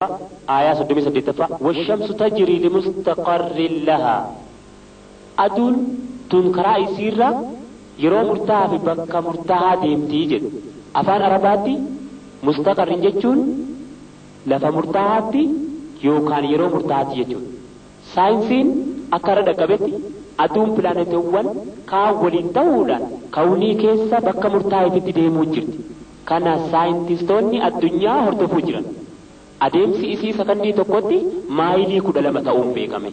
Aayaa 38ffaa washamsu tajrii limustaqarrin lahaa aduun tun karaa isiirra yeroo murtaa'aa fi bakka murtaa'aa deemtii jedhu. Afaan Arabaatti mustaqarrin jechuun lafa murtaa'aatti yookaan yeroo murtaa'aatti jechuudha. Saayinsiin akka irra dhaqqabetti aduun pilaanetoowwan kaan waliin ta'uudhaan kawnii keessa bakka murtaa'eefitti deemuu jirti. Kana saayintistoonni addunyaa hordofuu jiran. Adeemsi isii sakandii tokkotti maayilii 12 ta'uun beekame.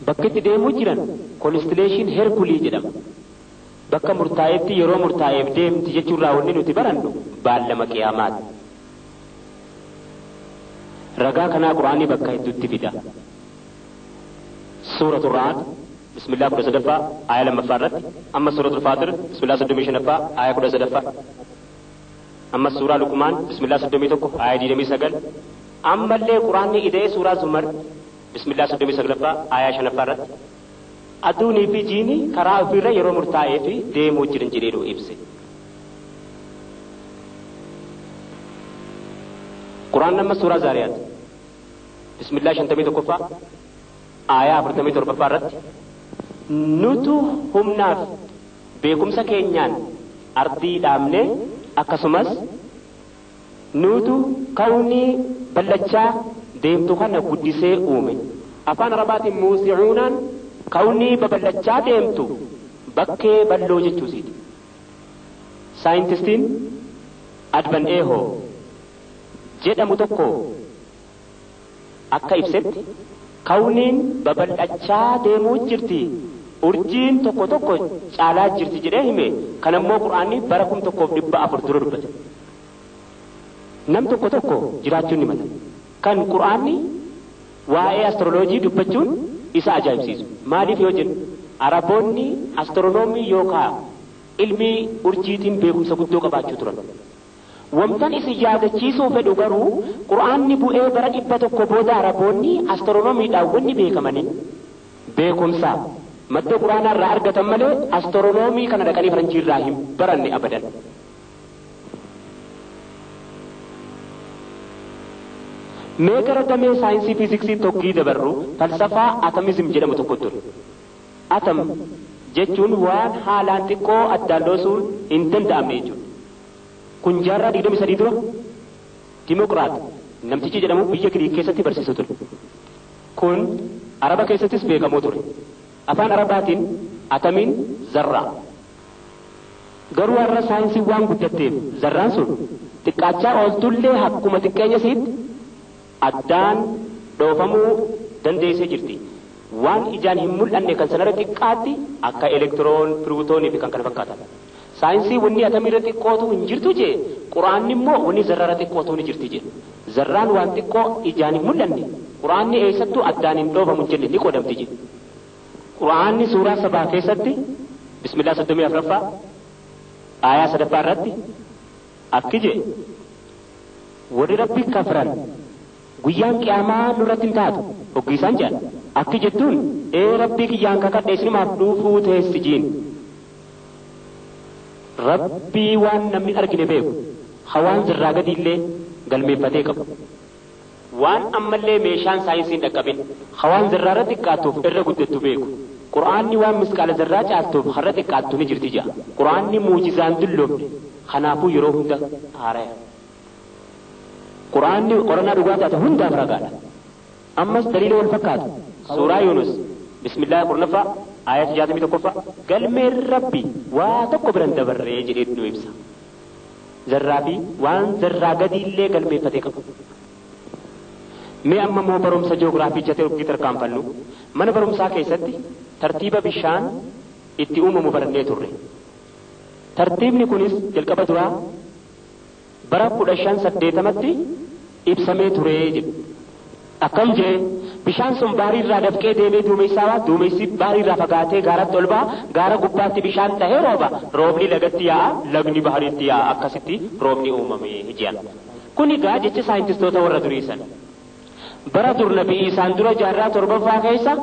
Bakki itti deemuu jiran konstileeshin Herkulii jedhama. Bakka murtaa'etti yeroo murtaa'eef deemti jechuurraa wanni nuti barannu baallama qiyaamaati. Ragaa kanaa Quraanni bakka hedduutti fida. Suuratul Ra'd bismillah 13ffaa aaya 2ffaa irratti, amma suuratul Faatir bismillah 35ffaa aaya 13ffaa, amma suuraa Luqmaan bismillah 31 aaya 29, ammallee Quraanni ida'ee suuraa Zumar bismillah 39ffaa aaya 5ffaa irratti aduunii fi jiini karaa ofiirra yeroo murtaa'ee fi deemuu jiran jedhee nu ibse. Quraan amma suuraa Zaariyaat bismillah 51ffaa aayaa 47ffaa irratti nutu humnaaf beekumsa keenyaan ardii dhaabne akkasumas nutu kawnii ballachaa deemtu kana guddisee uume. Afaan Arabaatiin muusi'uunaan kawnii babal'achaa deemtu bakkee balloo jechuusiiti. Saayintistiin Advan Eehoo jedhamu tokko akka ibsetti kawniin babal'achaa deemuu jirti. Urjiin tokko tokko caalaa jirti jedhee hime. Kanammoo Quraanni bara 1400 dura dubbate. Nam tokko tokko jiraachuun ni mala. Kan Quraanni waa'ee astroloojii dubbachuun isa ajaa'ibsiisu. Maaliif yoo jennu Araboonni astiroonoomii yookaan ilmii urjiitiin beekumsa guddoo qabaachuu turan. Wantan isin yaadachiisuu fedhu garuu Quraanni bu'ee bara 100 booda Araboonni astiroonomiidhaan wanni beekamanii beekumsa madda Quraanaa irraa argatan malee astiroonoomii kana dhaqanii faranjii irraa hin baranne abadan. Mee gara damee saayinsii fiiziksii tokkii dabarru falsafaa atamizim jedhamu tokko ture. Atam jechuun waan haalaan xiqqoo addaan dhoosuun hin danda'amne jechuudha. Kun jaarraa 23 dura Dimokiraat namtichi jedhamu biyya Giriik keessatti barsiisu ture. Kun Araba keessattis beekamoo ture. Afaan Arabaatiin atamiin zarraa. Garuu har'a saayinsii waan guddatteef zarraan sun xiqqaachaa ooltullee akkuma xiqqeenya isiitti addaan dhoofamuu dandeessee jirti. Waan ijaan hin mul'anne kan sanarra xiqqaatti akka elektiroon, piruutoonii fi kan kana fakkaatan. Saayinsii wanni atamiirra xiqqootu hin jirtu jee, Quraanni immoo wanni zarraarra xiqqootu ni jirti jee. Zarraan waan xiqqoo ijaan hin mul'anne Quraanni eessattuu addaan hin dhoofamu jenne ni qoodamti jee. Quraanni suuraa sabaa keessatti bismillah 34ffaa aayaa 3ffaa irratti akki jee warri rabbi kafaran guyyaan qiyaamaa nurratti hin taatu hoggiisaan jedhan akki jettuun ee rabbii kiyyaan kakadhe isinumaaf dhuufuu teessi jiin. Rabbii waan namni argine beeku hawaan zirraa gadi illee galmeeffatee qabu. Waan ammallee meeshaan saayinsii hin dhaqqabin hawaan zirraarra xiqqaattuuf irra guddattu beeku. Quraanni waan misqaala zirraa caaltuuf har'a xiqqaattu ni jirti jedha. Quraanni muujizaan dulloomne kanaafuu yeroo hunda haaraya. Quraanni qorannaa dhugaa taate hundaaf ragaadha. Ammas daliila wal fakkaatu. Suuraa Yunus bismillah 10ffaa aaya 61ffaa galmeen rabbi waa tokko biran dabarree jedhee nu ibsa. Zarraa fi waan zarraa gadiillee galmeeffatee qabu. Mee amma immoo barumsa ji'oogiraafii jatee oggii tarkaanfannu mana barumsaa keessatti tartiiba bishaan itti uumamu barannee turre. Tartiibni kunis jalqaba duraa bara 1580tti ibsamee ture jedhu. Akkam jee bishaan sun baariirraa dafqee deemee duumessaa duumessi baariirraa fagaatee gaaratti ol ba'a gaara gubbaatti bishaan ta'ee rooba roobni lagatti yaa'a lagni bahariitti yaa'a akkasitti roobni uumame jedhan. Kun egaa jecha saayintistoota warra durii sana. Bara dur nabii isaan dura jaarraa 7ffaa keessa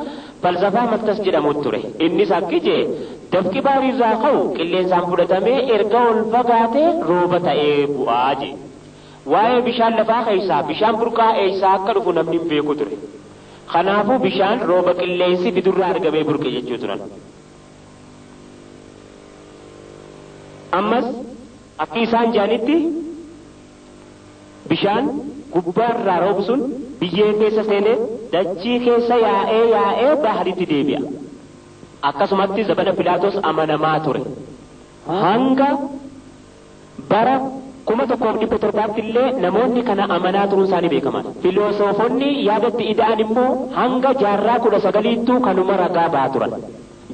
falsafaa Maltas jedhamu ture. Innis akki jee dafqi baariirraa ka'u qilleensaan fudhatamee erga ol fagaatee rooba ta'ee bu'aa jee. Waa'ee bishaan lafaa keessaa bishaan burqaa eessaa akka dhufu namni hin beeku ture. Kanaafuu bishaan rooba qilleensi fidurraa argamee burqe jechuu turan. Ammas akka isaan jaanitti bishaan gubbaarraa roobu sun biyyee keessa seenee dachii keessa yaa'ee yaa'ee baharitti deebi'a. Akkasumatti zabana Pilaatos amanamaa ture. Hanga bara 1700 illee namoonni kana amanaa turuun isaanii beekamaadha. Filosoofonni yaadatti ida'an immoo hanga jaarraa 19ttuu kanuma ragaa ba'aa turan.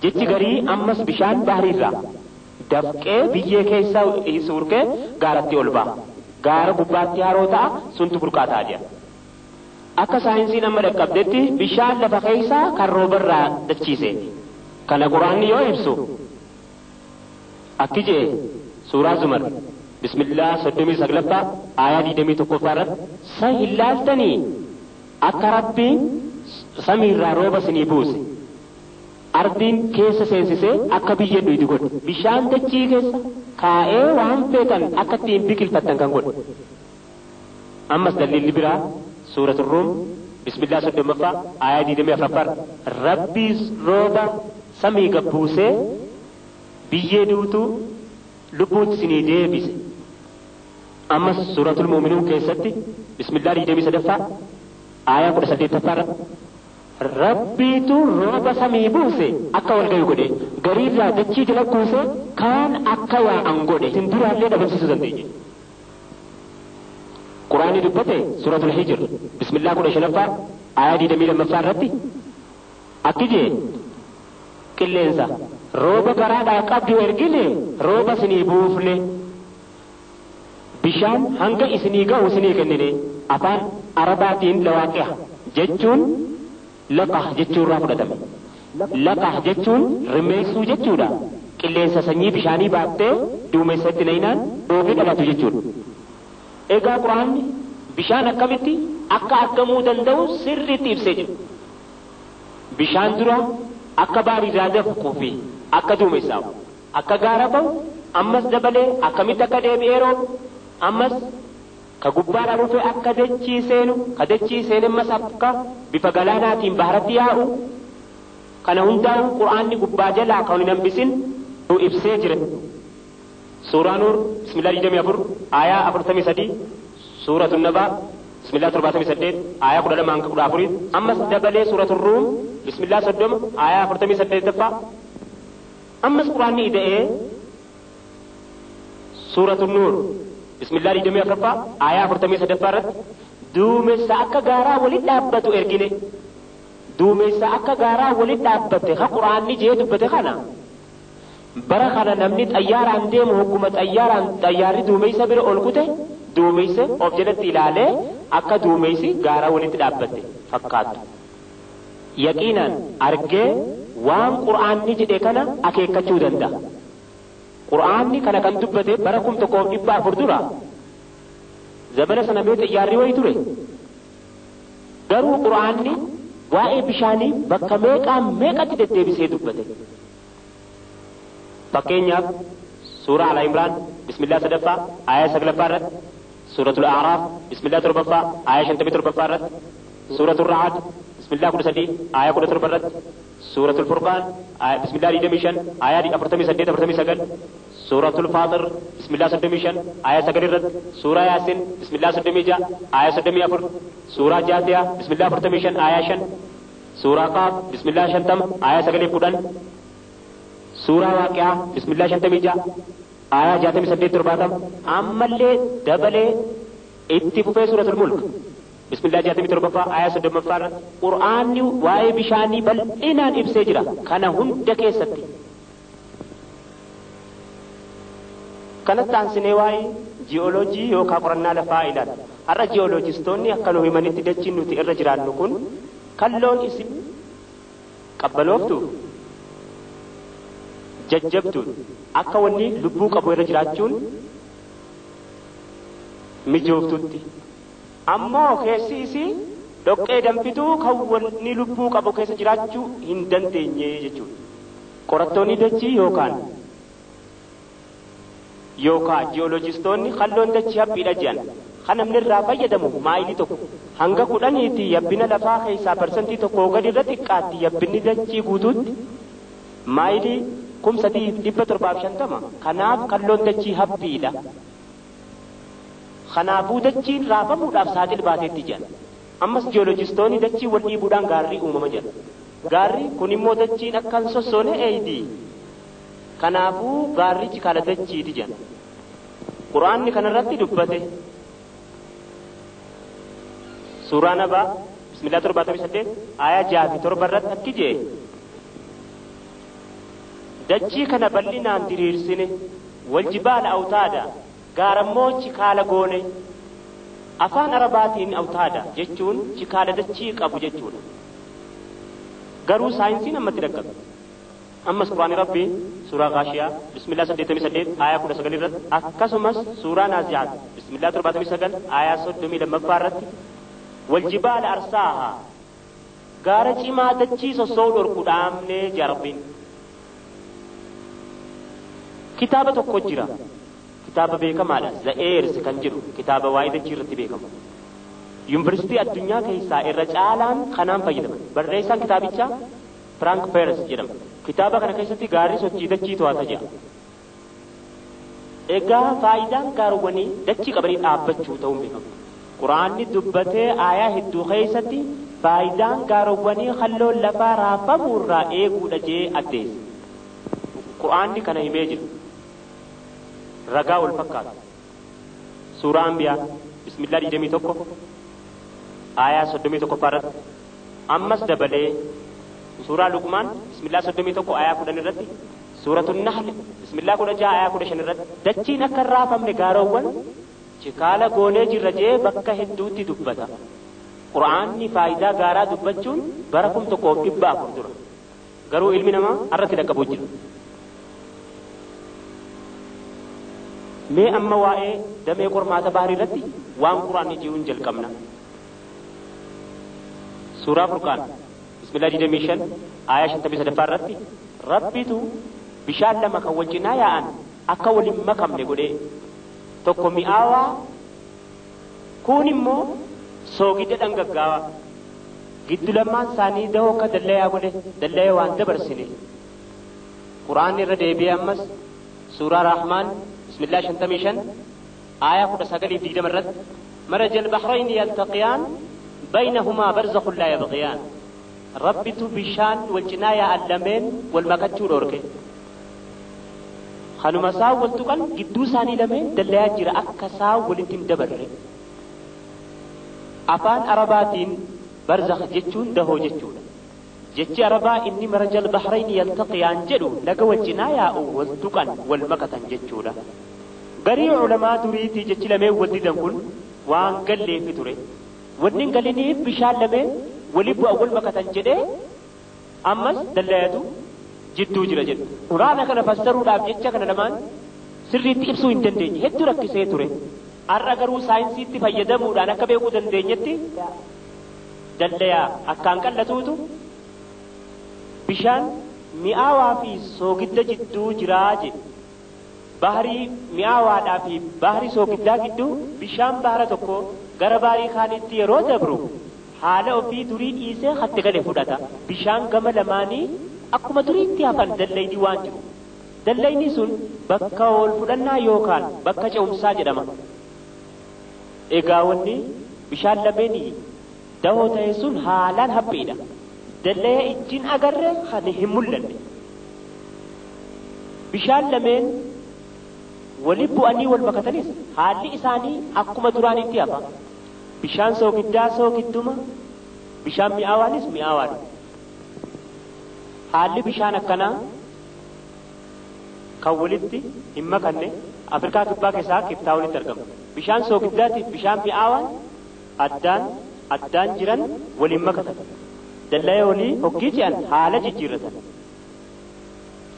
Jechi garii ammas bishaan bahariirraa dafqee biyyee keessa suurkee gaaratti ol ba'a. Gaara gubbaatti haroo ta'a, suntu burqaa ta'a jedha. Akka saayinsiin amma dhaqqabdetti bishaan lafa keessaa kan roobarraa dachiise. Kana Quraanni yoo ibsu akki jee suuraa Zumar bismillah 39 aayaa 21 irratti sa hin laaltanii akka Rabbiin samiirraa rooba isinii buuse ardiin keessa seensisee akka biyyeen dhuydu godhe bishaan dachii keessa kaa'ee waan feetan akka ittiin biqilfattan kan godhe. Ammas daliilli biraa suuratul Ruum bismillah 30 aayaa 24 Rabbii rooba samii gabbuusee biyyee duutuu lubbuutti isinii deebise. Ammas suuratul Muuminuun keessatti bismillah 23 aayaa 18 Rabbiitu rooba samii buuse akka wal gayu godhe gariirraa dachii jala kuuse kaan akka yaa'an godhe isin duraallee dhabamsiisuu dandeenya. Quraanni dubbate suuratul Hijr bismillah 15 aayaa 22 irratti akki jee qilleensa rooba garaadhaa qabdu ergine rooba isinii buufne bishaan hanga isinii ga'u isinii kennine. Afaan Arabaatiin lawaaqi'a jechuun laqah jechuurraa fudhatame. Laqah jechuun rimeessuu jechuudha. Qilleensa sanyii bishaanii baattee duumessatti nainaan roobni dhalatu jechuudha. Egaa Quraanni bishaan akkamitti akka argamuu danda'u sirriitti ibsee jira. Bishaan dura akka baariirraa dafquu fi akka duumessaa'u akka gaara ba'u ammas dabalee akkamitti akka deebi'ee roobu ammas ka gubbaadhaa dhufe akka dachii seenu ka dachii seene ammas akka bifa galaanaatiin baharatti yaa'u kana hundaa'u Quraanni gubbaa jalaa kan hin hambisin nu ibsee jira. Suuraa Nuur bismillah 24 aayaa 43 suuratul Nabaa bismillah 78 aayaa 12 hanga 14 ammas dabalee suuratul Ruum bismillah 30 aayaa 48 ammas Quraanni ida'ee suuratul Nuur bismillah 24 aayaa 43 irratti duumessa akka gaaraa walitti dhaabbatu ergine. Duumessa akka gaaraa walitti dhaabbatte ha Quraanni jee dubbate kana bara kana namni xayyaaraan deemu hogguma xayyaaraan xayyaarri duumessa bira ol kute duumessa of jalatti ilaalee akka duumessi gaaraa walitti dhaabbatte fakkaatu. Yaqiinaan argee waan Quraanni jedhe kana akeekkachuu danda'a. Quraanni kana kan dubbate bara 1400 dura zamana sana mee xayyaarri wayii ture. Garuu Quraanni waa'ee bishaanii bakka meeqaa meeqatti deddeebisee dubbate. Fakkeenyaaf suuraa Al Imraan bismillah 3 aayaa 9 irratti suuratul A'raaf bismillah 7 aayaa 57 irratti suuratul Ra'd bismillah 13 aayaa 17 irratti suuratul Furqaan bismillah 25 aayaa 48 49 suuratul Faaxir bismillah 35 aayaa 9 irratti suuraa Yaasin bismillah 36 aayaa 34 suuraa Jaathiyaa bismillah 45 aayaa 5 suuraa Qaaf bismillah 50 aayaa 9 10 suuraa Waaqi'aa bismillah 56 aayaa 68 70 ammallee dabalee itti fufee suuratul Mulk bismillah 67 aayaa 30 irratti Qur'aanni waa'ee bishaanii bal'inaan ibsee jira kana hunda keessatti. Kanatti aansinee waa'ee ji'ooloojii yookaan qorannaa lafaa ilaalla. Har'a ji'ooloojistoonni akka nu himanitti dachiin nuti irra jiraannu kun kalloon isin qabbanooftu jajjabduun akka wanni lubbuu qabu irra jiraachuun mijooftutti. Ammoo keessi isii dhoqqee danfituu kan wanni lubbuu qabu keessa jiraachuu hin dandeenye jechuudha. Qorattoonni dachii yookaan ji'ooloojistoonni kalloon dachii haphiidha jedhan. Kan namni irraa fayyadamu maayilii 1 hanga 10tti yabbina lafaa keessaa 1% gadi irra xiqqaatti yabbinni dachii guutuutti maayilii 3750. Kanaaf kalloon dachii haphiidha. Kanaafuu dachiin raafamuudhaaf saaxil baateetti jira. Ammas jiyoolojistoonni dachii wal dhiibuudhaan gaarri uumama jira. Gaarri kun immoo dachiin akka hin sossoone eeydi. Kanaafuu gaarrichi kaala dachiiti jira. Quraanni kanarratti dubbate. Suuraa Nabaa bismillah 78 aayaa 6 fi 7 irratti akki jee dachii kana bal'inaan diriirsine wal jibaala awtaada gaarammoo chikaala goone. Afaan Arabaatiin awtaada jechuun chikaala dachii qabu jechuudha. Garuu saayinsiin ammatti dhaqqabe. Ammas Quraanni Rabbii suuraa Gaashiyaa bismillah 88 aayaa 19 irratti akkasumas suuraa Naazi'aat bismillah 79 aayaa 32 irratti wal jibaala arsaaha gaara cimaa dachii sossoo'u dhorku dhaabnee jaa Rabbiin. Kitaaba tokko jira. Kitaaba beekamaadha. The Earth kan jedhu kitaaba waa'ee dachii irratti beekamu. Yuunivarsiitii addunyaa keessaa irra caalaan kanaan fayyadaman. Barreessaan kitaabichaa Frank Peres jedhama. Kitaaba kana keessatti gaarri sochii dachii to'ata jedha. Egaa faayidaan gaarowwanii dachii qabanii dhaabbachuu ta'uun beekama. Quraanni dubbatee aayaa hedduu keessatti faayidaan gaarowwanii kalloon lafaa raafamuurraa eeguudha jee addeessa. Quraanni kana himee jira. Ragaa wal fakkaatu. Suuraa Anbiyaa bismillah 21 aayaa 31 irratti ammas dabalee suuraa Luqmaan bismillah 31 aayaa 10 irratti suuratul Nahl bismillah 16 aayaa 15 irratti dachiin akka hin raafamne gaarowwan chikaala goonee jirra jee bakka hedduutti dubbata. Quraanni faayidaa gaaraa dubbachuun bara 1400 dura. Garuu ilmi namaa irratti dhaqqabuu jira. Mee amma waa'ee damee qormaata baharii irratti waan Quraanni jiruun jalqabna. Suuraa Furqaan bismillah 25 aayaa 53 irratti Rabbitu bishaan lama kan wal cinaa yaa'an akka waliin makamne godhee tokko mi'aawaa kun immoo soogidda dhangaggaawaa giddu lamaan isaanii dahoo akka dallayaa godhe dallayaa waan dabarsine. Quraanni irra deebi'ee ammas suuraa Rahmaan bismillah 55 aayaa 19 fi 20 irratti maraja al-bahrayni yaltaqiyaan baynahumaa barzakhun laa yabghiyaan. Rabbitu bishaan wal cinaa yaa'an lameen wal makachuu dhorke. Kanuma isaa wal tuqan gidduu isaanii lameen dallayaa jira akka isaa walitti hin dabarre. Afaan Arabaatiin barzakh jechuun dahoo jechuudha. Jechi Arabaa inni maraja al-bahrayni yaltaqiyaan jedhu laga wal cinaa yaa'u wal tuqan wal makatan jechuudha. Garii ulamaa duriitii jechi lameen wal didan kun waan galleefi ture. Wanni hin galiniif bishaan lameen wali bu'a wal makatan jedhee ammas dallayatu jidduu jira jedhu. Quraana kana fassaruudhaaf jecha kana lamaan sirriitti ibsuu hin dandeenye hedduu rakkisee ture. Har'a garuu saayinsiitti fayyadamuudhaan akka beekuu dandeenyetti dallayaa akkaan qallatuutu bishaan mi'aawaa fi soogidda jidduu jiraa jedhe. Baharii mi'aawaadhaa fi baharii soogiddaa gidduu bishaan bahara tokko gara baharii kaanitti yeroo dabru haala ofii durii dhiisee hatti gale fudhata. Bishaan gama lamaanii akkuma duriitti hafan dallayni waan jiru. Dallayni sun bakka wal fudhannaa yookaan bakka ce'umsaa jedhama. Egaa wanni bishaan lameenii dahoo ta'e sun haalaan haphiidha. Dallaya ijjiin agarre kan hin mul'anne. Bishaan lameen wali bu'anii wal makatanis haalli isaanii akkuma duraanitti hafa. Bishaan soogiddaa soogidduma, bishaan mi'aawaanis mi'aawaadha. Haalli bishaan akkanaa kan walitti hin makanne Afrikaa kibbaa keessaa Keeptaawunitti argama. Bishaan soogiddaatiif bishaan mi'aawaan addaan jiran waliin makatan. Dallaya walii hoggii ce'an haala jijjiirratan.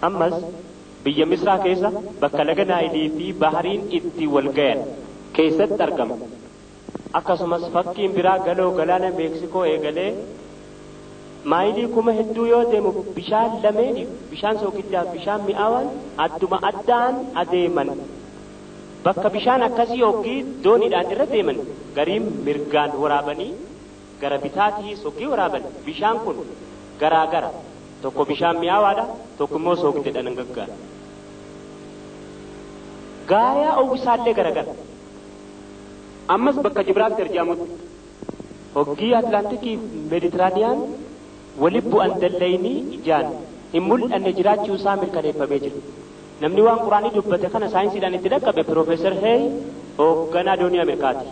Ammas biyya Misraa keessa bakka laga Naayilii fi bahariin itti wal gayan keessatti argama. Akkasumas fakkiin biraa galoo galaana Meeksikoo eegalee maayilii 1000 hedduu yoo deemu bishaan lameen bishaan soogiddaa fi bishaan mi'aawaan adduma addaan adeeman. Bakka bishaan akkasii hoggii dooniidhaan irra deeman gariin mirgaan waraabanii gara bitaatiis hoggii waraaban bishaan kun garaa gara tokko bishaan mi'aawaadha tokko immoo soogiddeedhaan gaggaara. Gaayaa uwwisaallee garagara. Ammas bakka Jibraaltar jedhamutti hoggii Atlaantikii fi Meeditiraaniyaan walitti bu'an dallaynii ijaan hin mul'anne jiraachuu isaa mirkaneeffamee jira. Namni waan quraanii dubbate kana saayinsiidhaan itti dhaqqabe Piroofeesar Heey hoogganaa doonii Ameerikaati.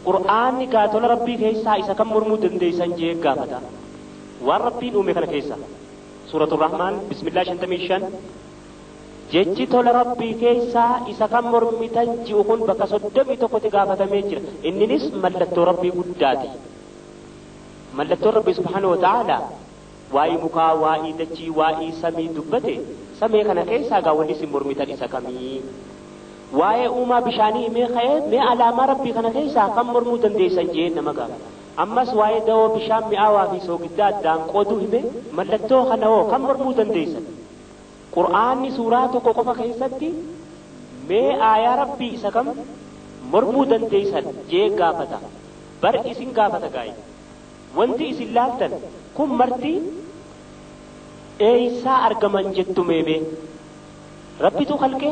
Qur'aanni gaatola rabbii keessaa isa kam mormuu dandeessan jee gaafata. Waan rabbiin uume kana keessa. Suuratul Rahmaan bismillaa 55 jechi tola rabbii keessaa isa kam mormitan ji'u kun bakka 31tti gaafatamee jira. Inninis mallattoo rabbii guddaati. Mallattoon rabbii subhaanahu wa ta'ala waa'ee mukaa, waa'ee dachii, waa'ee samii dubbate samii kana keessaa gaa wanni isin mormitan isa kamii? Waa'ee uumaa bishaanii himee ka'ee mee alaamaa rabbii kana keessaa kam mormuu dandeessan jee nama gaafata. Ammas waa'ee dawoo bishaan mi'aawaa fi soogiddaa addaan qooduu hime mallattoo kana hoo kam mormuu dandeessan? Qur'aanni suuraa tokko qofa keessatti mee aayaa rabbii isa kam mormuu dandeessan jee gaafata. Bar isin gaafata gaa'e. Wanti isin laaltan kun marti eeysaa argaman jettu meemee? Rabbitu kalqee